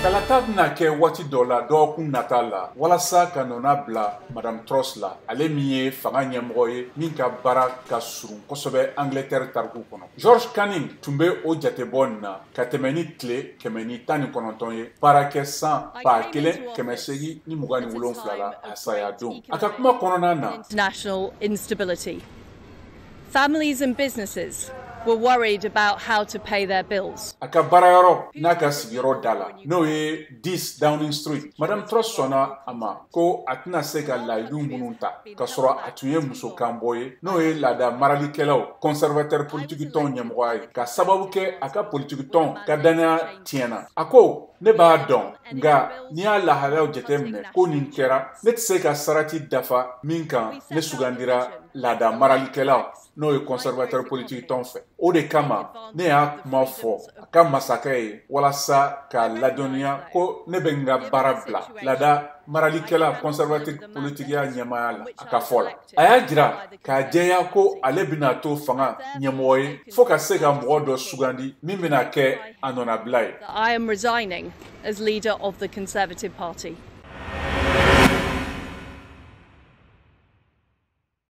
Kalata bɛna kɛ waati dɔ la dɔgɔkun nata la walasa ka nɔna bila Madame Truss la, ale min ye fanga ɲɛmɔgɔ ye min ka baara ka surun kosɛbɛ Angleterre tariku kɔnɔ. George Canning tun bɛ o jatebɔ nin na ka tɛmɛ ni tile 119 ye baarakɛ san 1827 la a saya don. A ka kuma kɔnɔna na, International instability. Families and businesses were worried about how to pay their bills. A ka baarayɔrɔ n'a ka sigiyɔrɔ da la, n'o ye 10 Downing Street, Madame Truss sɔnna a ma ko a tɛna se ka layidu minnu ta, k'a sɔrɔ a tun ye musokanbɔ ye, n'o ye laada maralikɛlaw conservateur politiki tɔn ɲɛmɔgɔya ye, ka sababu kɛ a ka politiki tɔn ka danaya tiɲɛna. A ko: "Ne b'a dɔn, nka n'i y'a lahalayaw jateminɛ ko nin kɛra, ne tɛ se ka sarati dafa min kan ne sugandira laada maralikɛlaw, n'o ye conservateur politiki tɔn fɛ. O de kama ne y'a kuma fɔ a ka masakɛ ye walasa k'a ladɔnniya ko ne bɛ n ka baara bila laada maralikɛla conservateur politikiya ɲɛmaaya la." A ka fɔ la, a y'a jira k'a jɛya ko ale bɛna to fanga ɲɛmɔgɔ ye fo ka se ka mɔgɔ dɔ sugandi min bɛna kɛ a nɔnabila ye. I am resigning as leader of the Conservative Party.